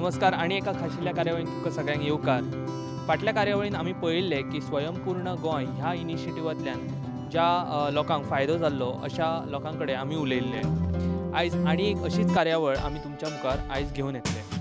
नमस्कार आनी एका खाशिल्ल्या कार्यावळीन तुमकां सगळ्यांक येवकार. फाटल्या कार्यावळीन आमी पळयिल्लें की स्वयंपूर्ण गोंय ह्या इनिशिएटिवांतल्यान ज्या लोकांक फायदो जाल्लो अशा लोकां कडेन आमी उलयिल्ले. आयज आनी एक अशीच कार्यावळ आमी तुमच्या मुखार आयज घेवन येतले.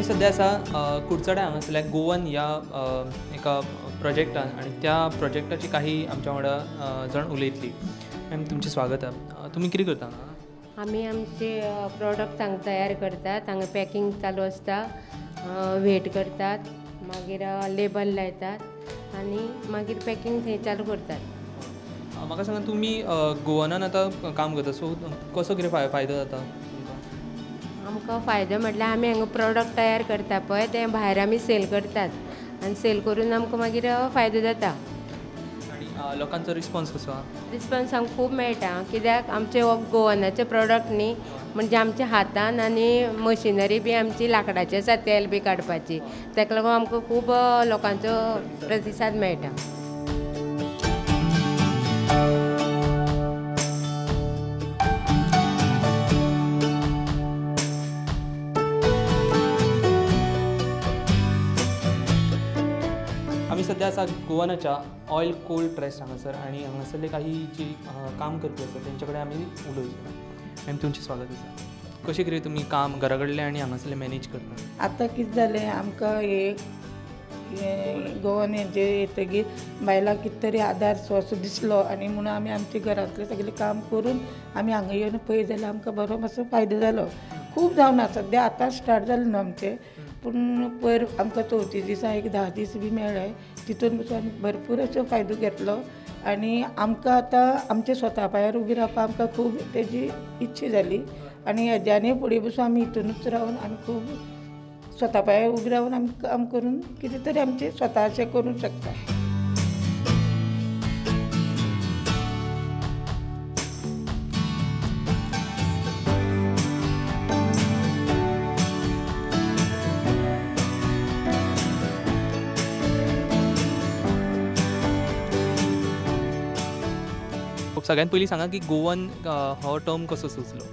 सद्या आसा कुडचड्या हांगासरल्या गोवन ह्या एका प्रोजेक्टान आनी त्या प्रोजेक्टाची काही आमच्या वांगडा जण उलयतली. मॅम, तुमचें स्वागत आसा. तुमी कितें करता? आमी आमचे प्रोडक्ट हांगा तयार करतात. हांगा पॅकिंग चालू आसता, वेट करतात, मागीर लेबल लायतात आनी मागीर पॅकिंग थंय चालू करतात. म्हाका सांगा, तुमी गोवनान आतां काम करता, सो कसो कितें फायदो जाता? आमकां फायदो म्हटल्यार आमी हांगा प्रोडक्ट तयार करता पळय, तें भायर आमी सेल करतात आनी सेल करून आमकां मागीर फायदो जाता. आनी लोकांचो रिस्पोन्स कसो? रिस्पोन्स आमकां खूब मेळटा, कित्याक आमचे हो गोवनाचे प्रोडक्ट न्ही, म्हणजे आमच्या हातान आनी मशिनरी बी आमची लांकडाची आसा, तेल बी काडपाची, ताका लागून आमकां खूब लोकांचो प्रतिसाद मेळटा. आमी सद्या आसा गोवनाच्या ऑयल कोल्ड प्रेस हांगासर आनी हांगासरले काही जी काम करपी आसा तेंचे कडेन आमी उलोवया. मॅम, तुमचें स्वागत आसा. कशें कितें तुमी काम घरा कडलें आनी हांगासरलें मॅनेज करता? आतां कितें जालें, आमकां एक गोवन हेजेर येतगीर बायलांक कितें तरी आदार सो असो दिसलो आनी म्हणून आमी आमच्या घरांतलें सगळें काम करून आमी हांगा येवन पळयत जाल्यार आमकां बरो मातसो फायदो जालो. खूब जावना, सद्या आतां स्टार्ट जालें न्हू आमचें, पूण पयर आमकां चवथी दिसा एक 10 दीस बी मेळ्ळे, तितून पसून आमी भरपूर असो फायदो घेतलो आनी आमकां आतां आमच्या स्वता पांयार उबी रावपाक आमकां खूब तेजी इच्छा जाली आनी हेज्यानय फुडें पसून आमी हितुनूच रावन आमी खूब स्वता पांयार उबी रावन आमी काम करून कितें तरी आमचें स्वता अशें करूंक शकता. सगळ्यात पयलीं सांगा की गोवन हो टर्म कसो सुचलो?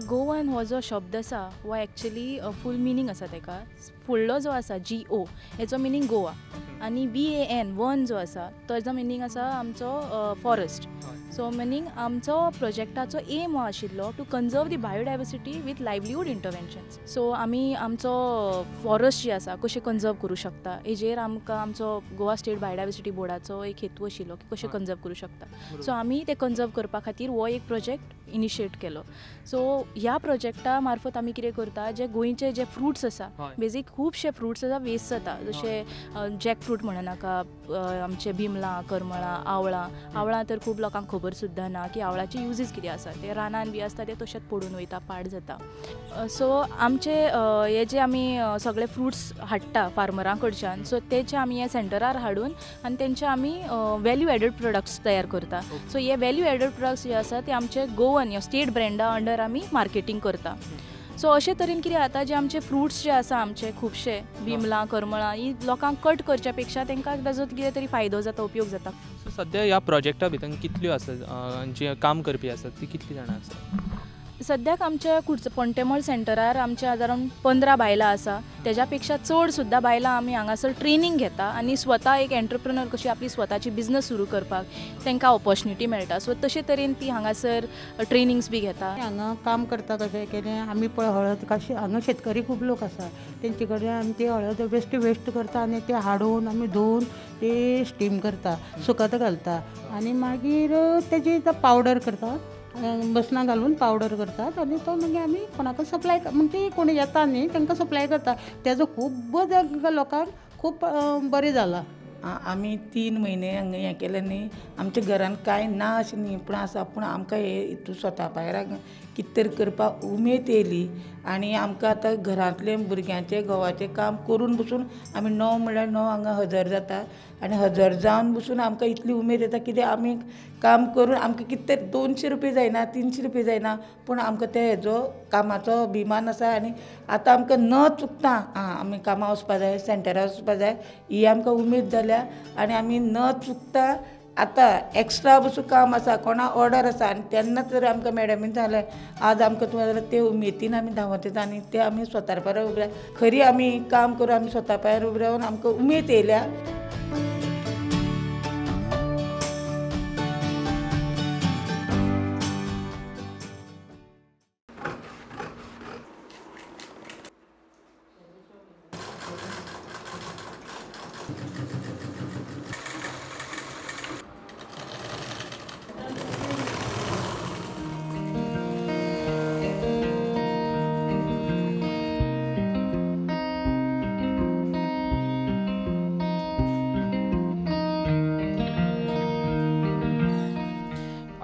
गोवन हो जो शब्द आसा हो एक्चुअली फूल मिनींग आसा तेका. फुडलो जो आसा जी ओ हेचो मिनींग गोवा आनी वी ए एन वन जो आसा ताजो मिनींग आसा आमचो फॉरेस्ट. सो मिनींग आमचो प्रोजेक्टाचो एम हो आशिल्लो to conserve the biodiversity with livelihood interventions. So आमी आमचो फॉरेस्ट जी आसा कशें कन्जर्व करूं शकता हेजेर आमकां आमचो गोवा स्टेट बायोडायवर्सिटी बोर्डाचो एक हेतू आशिल्लो की कशें कन्जर्व करूं शकता. सो आमी ते कन्जर्व करपा खातीर हो एक प्रोजेक्ट इनिशिएट केलो. सो ह्या प्रोजेक्टा मार्फत आमी कितें करता, जे गोंयचे जे फ्रुट्स आसा, बेजीक खुबशे फ्रुट्स आसा वेस्ट जाता, जशे जॅक फ्रूट म्हणनाका, आमचे बिमलां, करमळां, आवळां. आवळां तर खूब लोकांक खबर सुद्दां ना की आवळाचे युजीस कितें आसा, ते रानान बी आसता ते तशेंच पडून वयता, पाड जाता. सो आमचे हे जे आमी सगळे फ्रुट्स हाडटा फार्मरां कडच्यान, सो तेचे आमी हे सेंटरार हाडून आनी तेंचे आमी वेल्यू एडड प्रोडक्ट्स तयार करता. सो हे वेल्यू एडड प्रोडक्ट्स जे आसा ते आमचे गोवन ह्या स्टेट ब्रँडा अंडर आमी मार्केटींग करता. सो अशे तरेन कितें जाता, जे आमचे फ्रुट्स जे आसा आमचे खुबशे बिमलां, करमळां, ही लोकांक कट करच्या पेक्षा तांकां ताजो कितें तरी फायदो जाता, उपयोग जाता. सो सद्या ह्या प्रोजेक्टा भितर कितल्यो आसात जे काम करपी आसात ती कितली जाणां आसात? सद्याक आमच्या पोंटेमळ सेंटरार आमच्या अरावंड 15 बायलां आसा. तेज्या पेक्षा चड सुद्दां बायलां आमी हांगासर ट्रेनींग घेता आनी स्वता एक एंटरप्रिनर कशी आपली स्वताची बिजनस सुरू करपाक तांकां ऑपॉर्च्युनिटी मेळटा. सो तशे तरेन ती हांगासर ट्रेनिंग्स बी घेता. हांगा काम करता कशें कितें आमी पळय हळद कशें हांगा शेतकरी खूब लोक आसा, तेंचे कडेन आमी ती हळद बेश्टी वेस्ट करता आनी ते हाडून आमी धुवन ती स्टीम करता, सुकत घालता आनी मागीर तेजी पावडर करता, बसना घालून पावडर करतात आनी तो मागीर आमी कोणाक सप्लाय, म्हणजे कोण येता न्ही तांकां सप्लाय करता. तेजो खूब लोकांक खूब बरें जालां. आमी 3 म्हयने हांगा हें केलें न्ही, आमच्या घरान कांय ना अशें न्ही, पूण आसा, पूण आमकां हे हितून स्वता पांयार कितें तरी करपाक उमेद येयली आनी आमकां आतां घरांतलें भुरग्यांचें घोवाचें काम करून बसून आमी 9 म्हणल्यार 9 हांगा हजर जाता आनी हजर जावन बसून आमकां इतली उमेद येता कितें आमी काम करून आमकां कितें तरी 200 रुपया जायना 300 रुपया जायना पूण आमकां ते हेजो कामाचो अभिमान आसा आनी आतां आमकां न चुकता आमी कामां वचपा जाय सेंटरार वचपा जाय ही आमकां उमेद जाल्या आनी आमी न चुकता आतां एक्स्ट्रा बसून काम आसा कोणा ऑर्डर आसा आनी तेन्ना तर आमकां मॅडमीन सांगलें आज आमकां तुवें जाल्यार ते उमेदीन आमी धांवत येता आनी ते आमी स्वता पांयार उबे खरी आमी काम करून आमी स्वता पांयार उबे रावन आमकां उमेद येयल्या.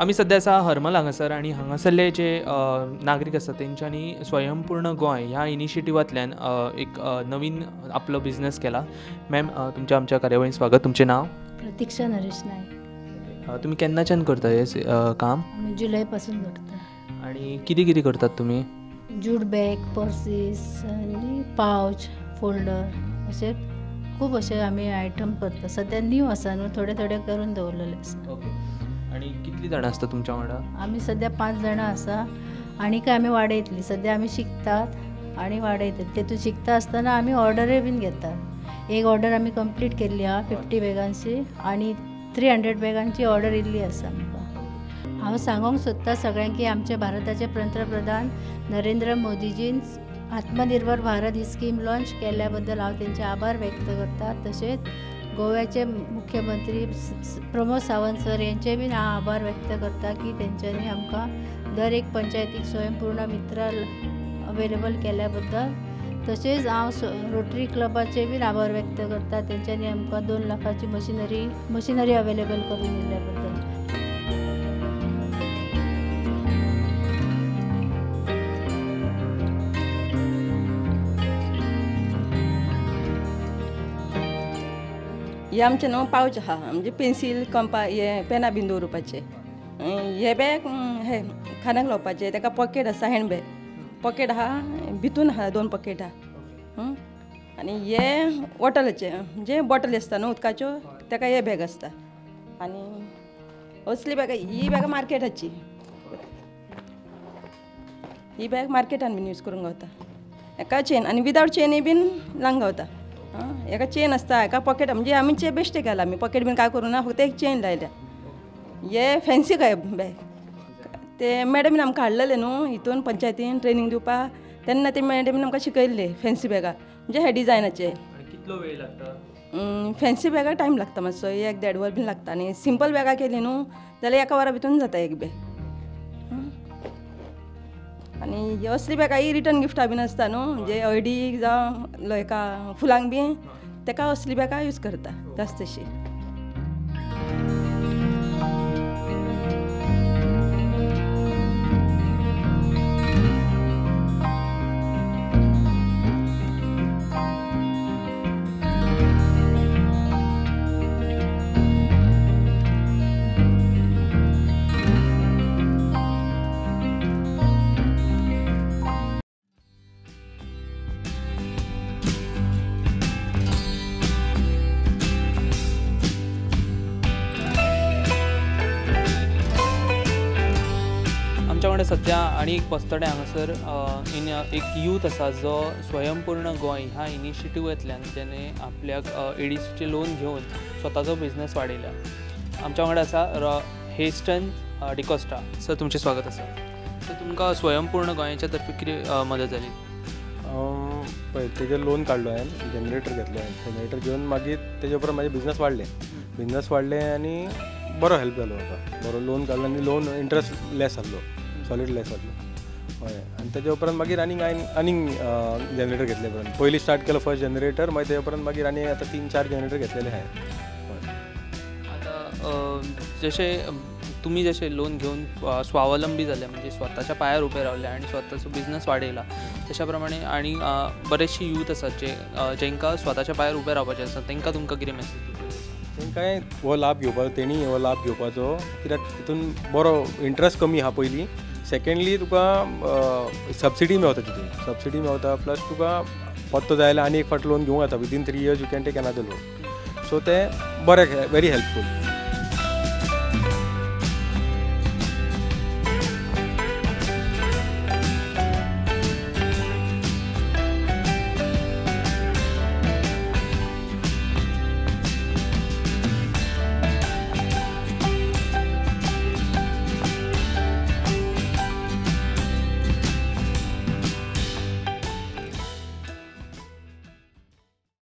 आमी सद्या आसा हरमल हांगासर आनी हांगासरले जे नागरीक आसा तेंच्यांनी स्वयंपूर्ण गोंय ह्या इनिशिएटिवांतल्यान एक नवीन आपलो बिजनेस केला. मॅम, तुमच्या आमच्या कार्यावळीन स्वागत. तुमचें नांव? प्रतीक्षा नरेश नायक. तुमी केन्नाच्यान करता हें काम? आमी जुलय पासून करता. आनी कितें कितें करतात तुमी? जूट बॅग, पर्सीस आनी पावच, फोल्डर अशे खूब अशे आमी आयटम करता. सद्या न्यू आसा न्हू, थोडे थोडे करून दवरलेले आसा. ओके, आनी कितली जाणां आसता तुमच्या वांगडा? आमी सद्या 5 जाणां आसा आनी काय आमी वाडयतली. सद्या आमी शिकतात आनी वाडयतली. तेतून शिकता आसतना आमी ऑर्डरूय बीन घेतात. एक ऑर्डर आमी कंप्लीट केल्ली आहा 50 बॅगांची आनी 300 बॅगांची ऑर्डर इल्ली आसा आमकां. हांव सांगूंक सोदता सगळ्यांक की आमचे भारताचे पंतप्रधान नरेंद्र मोदीजीन आत्मनिर्भर भारत ही स्कीम लॉन्च केल्ल्या बद्दल हांव तेंचे आभार व्यक्त करता. तशेंच गोव्याचे मुख्यमंत्री प्रमोद सावंत सर यांचे बीन हांव आभार व्यक्त करता की तेंच्यांनी आमकां दर एक पंचायतीक स्वयंपूर्ण मित्र अवेलेबल केल्या बद्दल. तशेंच हांव रोटरी क्लबाचे बीन आभार व्यक्त करता, तेंच्यांनी आमकां 2 लाखाची मशिनरी अवेलेबल करून दिल्ल्या बद्दल. हे आमचें न्हू पावच आहा, म्हणजे पेन्सील कंपा हे पेनां बीन दवरुपाचें. हे बॅग हे खांदाक लावपाचें, ताका पॉकेट आसा, हँड बॅग पॉकेट आहा, भितून आहा 2 पॉकेट आहा. आनी हे बॉटलाचें, म्हणजे बॉटल आसता न्हू उदकाच्यो, ताका हे बॅग आसता. आनी असली बॅगां, ही बॅगां मार्केटाची, ही बॅग मार्केटान बीन यूज करूंक गावता. हेका चेन आनी विदावट चेनय बीन लावंक गावता. एका चेन आसता, एका पॉकेट, म्हणजे आमचे बेश्टे केला आमी, पॉकेट बीन काय करूं ना, फक्त एक चेन लायल्या. हे फॅन्सी काय बॅग ते मॅडमीन आमकां हाडलेले न्हू हितून पंचायतीन ट्रेनींग दिवपाक, तेन्ना ते मॅडमीन आमकां शिकयल्ले फॅन्सी बॅगां, म्हणजे हे डिजायनाचे. कितलो वेळ लागता फॅन्सी बॅगां? टायम लागता मातसो, 1-1.5 वर बीन लागता. आनी सिंपल बॅगां केली न्हू जाल्यार 1 वरा भितून जाता एक बॅग. आनी असली बॅगां ही रिटर्न गिफ्टां बीन आसता न्हू, म्हणजे हळदीक जावं हेका फुलांक बीन, तेका असली बॅगां यूज करता जास्तशी. आमच्या सद्या आनी एक बस्तोडें हांगासर एक यूथ आसा जो स्वयंपूर्ण गोंय ह्या इनिशिएटिवांतल्यान तेणे आपल्याक एडीसीचें लोन घेवन स्वताचो बिजनेस वाडयला. आमच्या वांगडा आसा हेस्टन डिकोस्टा. सर, तुमचें स्वागत आसा. सर, तुमकां स्वयंपूर्ण गोंयाच्या तर्फे कितें मदत जाली? पळय, तेजेर लोन काडलो हांवें, जनरेटर घेतलो हांवें. जनरेटर घेवन मागीर तेजे उपरांत म्हाजें बिजनस वाडलें. बिजनस वाडलें आनी बरो हेल्प जालो म्हाका. बरो लोन काडलो आनी लोन इंट्रस्ट लेस आहलो, सॉलीड लेस आहलो. हय, आनी तेजे उपरांत मागीर आनीक हांवें आनीक जनरेटर घेतले. उपरांत पयलीं स्टार्ट केलो फर्स्ट जनरेटर, मागीर तेजे उपरांत मागीर आनी आतां 3-4 जनरेटर घेतलेले आहाय. हय, आतां जशें तुमी जशें लोन घेवन स्वावलंबी जाले, म्हणजे स्वताच्या पांयार उबे रावले आनी स्वताचो बिजनस वाडयला, तशा प्रमाणे आनी बरेचशे यूथ आसात जे जांकां स्वताच्या पांयार उबे रावपाचें आसा, तांकां तुमकां कितें मॅसेज दिवपाची? तांकां हो लाभ घेवपाचो, तेणी हो लाभ घेवपाचो, कित्याक हितून बरो इंट्रस्ट कमी आहा पयलीं, सेकेंडली तुका सबसिडी मेवता, तितून सबसिडी मेवता, प्लस तुका पत्तो जाय जाल्यार आनी एक फावट लोन घेवंक जाता, within 3 years you can take another loan. So तें बरें, वेरी हेल्पफूल.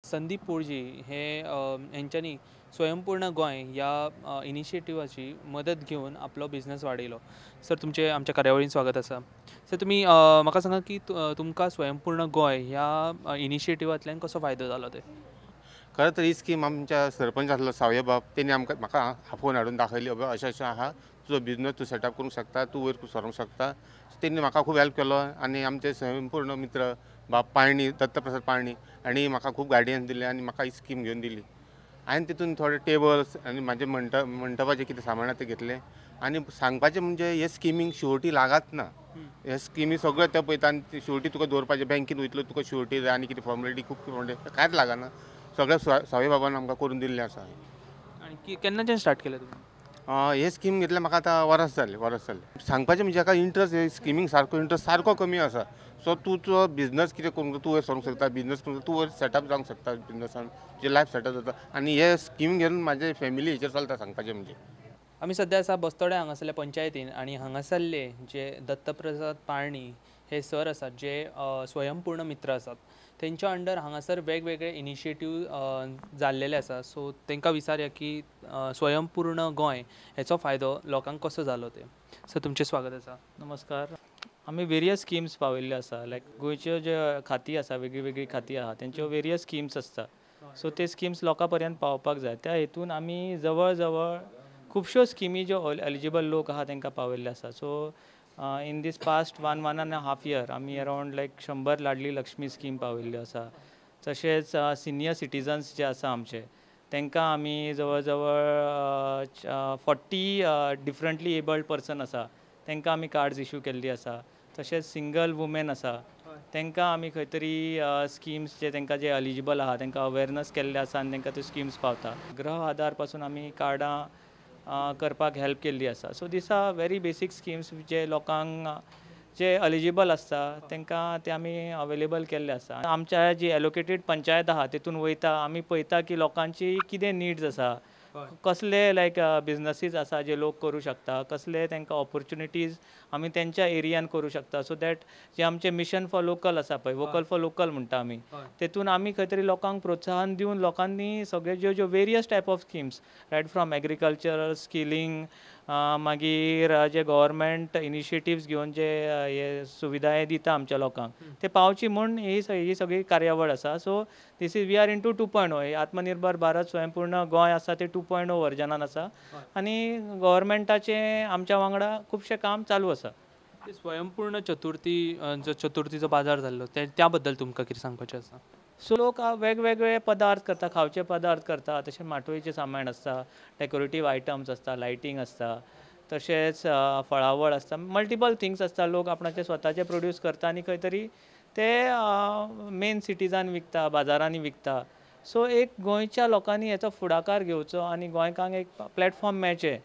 संदीप पोळजी हे हेंच्यांनी स्वयंपूर्ण गोंय ह्या इनिशिएटिवाची मदत घेवन आपलो बिजनस वाडयलो. सर, तुमचें आमच्या कार्यावळीन स्वागत आसा. सर, तुमी म्हाका सांगा की तुमकां स्वयंपूर्ण गोंय ह्या इनिशिएटिवांतल्यान कसो फायदो जालो ते? खरें तर ही स्कीम आमच्या सरपंच आसलो सावयबाब, तेणी आमकां म्हाका आपोवन हाडून दाखयली, अबे अशें अशें आहा, तुजो बिजनस तूं सेटअप करूंक शकता, तूं वयर सरूंक शकता. तेणी म्हाका खूब हेल्प केलो आनी आमचे स्वयंपूर्ण मित्र बाब पाळणी, दत्तप्रसाद पाळणी हांणी म्हाका खूब गायडन्स दिलें आनी म्हाका ही स्कीम घेवन दिली. हांवें तितून थोडे टेबल्स आनी म्हाजे मंटपाचें कितें सामान आहा तें घेतलें. आनी सांगपाचें म्हणजे हे स्किमींक शुअरिटी लागात ना, हे स्किमी सगळें ते पळयता आनी शुअरिटी तुका दवरपाचें, बँकेन वयतलो तुका शुअरिटी जाय आनी कितें फॉर्मेलिटी खूब फॉर्मेलिटी कांयच लागना, सगळें सावय बाबान आमकां करून दिल्लें आसा. आनी केन्नाच्यान स्टार्ट केलें तुमी हे स्कीम घेतलें? म्हाका आतां वरस जालें, वरस जालें. सांगपाचें म्हणजे हाका इंट्रस्ट, हे स्किमींक सारको इंट्रस्ट सारको कमी आसा. सो तूं तुजो बिजनस कितें करूंक तूं वयर सरूंक शकता, बिजनस करूंक तूं वयर सेटअप जावंक शकता, बिजनसान तुजें लायफ सेटअप जाता. आनी हे स्कीम घेवन म्हाजे फॅमिली हेचेर चलता. सांगपाचें म्हणजे आमी सद्या आसा बस्तोड्या हांगासरल्या पंचायतीन आनी हांगासरले जे दत्तप्रसाद पाळणी हे सर आसात, जे स्वयंपूर्ण मित्र आसात, तेंच्या अंडर हांगासर वेगवेगळे इनिशिएटीव जाल्लेले आसा. सो तांकां विचारया की स्वयंपूर्ण गोंय हेचो फायदो लोकांक कसो जालो ते. सर, तुमचें स्वागत आसा. नमस्कार. आमी वेरियस स्किम्स पावयल्ल्यो आसा, लायक गोंयच्यो ज्यो खातीं आसा, वेगळी वेगळी खातीं आहा, तेंच्यो वेरियस स्किम्स आसता. सो ते स्किम्स लोकां पर्यंत पावोवपाक जाय. त्या हेतून आमी जवळ जवळ खुबश्यो स्किमी ज्यो एलिजिबल लोक आहा तांकां पावयल्ल्यो आसा. So in this past one and half year आमी अरावंड लायक 100 लाडली लक्ष्मी स्कीम पावयल्ल्यो आसा. तशेंच सिनियर सिटीजन्स जे आसा आमचे, तांकां आमी जवळ जवळ 40 डिफरंटली एबल्ड पर्सन आसा तांकां आमी कार्ड्स इशू केल्ली आसा. तशेंच सिंगल वुमेन आसा तांकां आमी खंय तरी स्किम्स जे तांकां जे एलिजिबल आहा तांकां अवेरनस केल्लें आसा आनी तांकां त्यो स्किम्स पावता. गृह आधार पासून आमी कार्डां करपाक हेल्प केल्ली आसा. So these are very basic schemes जे लोकांक जे एलिजिबल आसता तांकां ते आमी अवेलेबल केल्ले आसा. आमच्या जी एलोकेटेड पंचायत आहा तेतून वयता आमी, पळयता की लोकांची कितें निड्स आसा, कसले लायक बिजनसीस आसा जे लोक करूं शकता, कसले तांकां ऑपॉर्च्युनिटीज आमी तेंच्या एरियान करूं शकता. सो that जे आमचें मिशन फॉर लोकल आसा पळय, वोकल फॉर लोकल म्हणटा आमी, तेतून आमी खंय तरी लोकांक प्रोत्साहन दिवन लोकांनी सगळे ज्यो ज्यो various type of schemes, right from agricultural skilling, मागीर जे गव्हर्मेंट इनिशिएटिव्स घेवन जे हे सुविधाय दिता आमच्या लोकांक ते पावची म्हूण ही सगळी कार्यावळ आसा. So this is we are into 2.0. Atmanirbhar Bharat Swayampurna Goa आसा ते 2.0 वर्जनान आसा आनी गव्हर्मेंटाचें आमच्या वांगडा खुबशें काम चालू आसा. स्वयंपूर्ण चतुर्थी जो चतुर्थीचो बाजार जाल्लो त्या बद्दल तुमकां कितें सांगपाचें आसा? सो लोक वेगवेगळे पदार्थ करता, खावचे पदार्थ करता, तशें माटोळेचें सामान आसता, डेकोरेटीव आयटम्स आसता, लायटींग आसता, तशेंच फळावळ आसता, मल्टिपल थिंग्स आसता. लोक आपणाचे स्वताचे प्रोड्यूस करता आनी खंय तरी ते मेन सिटीजान विकता, बाजारांनी विकता. सो एक गोंयच्या लोकांनी हेचो फुडाकार घेवचो आनी गोंयकांक एक प्लॅटफॉर्म मेळचें,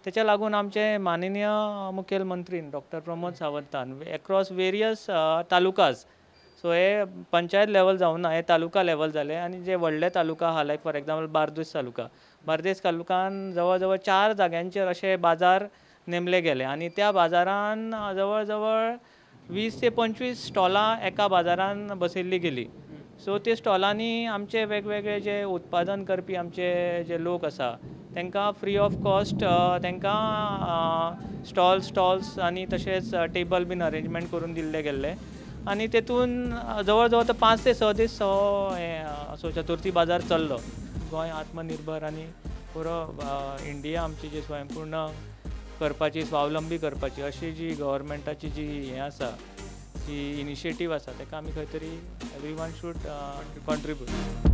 तेच्या लागून आमचे माननीय मुखेलमंत्रीन डॉक्टर प्रमोद सावंतान एक्रॉस वेरियस तालुकाज, सो हे पंचायत लेवल जावना, हे तालुका लेवल जाले आनी जे व्हडले तालुका आहा लायक फॉर एग्जाम्पल बार्देस तालुका, बार्देस तालुकान जवळ जवळ 4 जाग्यांचेर अशे बाजार नेमले गेले आनी त्या बाजारान जवळ जवळ 20 ते 25 स्टॉलां एका बाजारान बसयल्ली गेली. सो ते स्टॉलांनी आमचे वेगवेगळे जे उत्पादन करपी आमचे जे लोक आसा तांकां फ्री ऑफ कॉस्ट तांकां स्टॉल्स आनी तशेंच टेबल बीन अरेंजमेंट करून दिल्ले गेल्ले आनी तेतून जवळ जवळ तो 5 ते 6 दीस हो चतुर्थी बाजार चल्लो. गोंय आत्मनिर्भर आनी पुरो इंडिया आमची जी स्वयंपूर्ण करपाची, स्वावलंबी करपाची अशी जी गव्हर्मेंटाची जी हें आसा, जी इनिशिएटीव आसा, ताका आमी खंय तरी एवरी वन should contribute.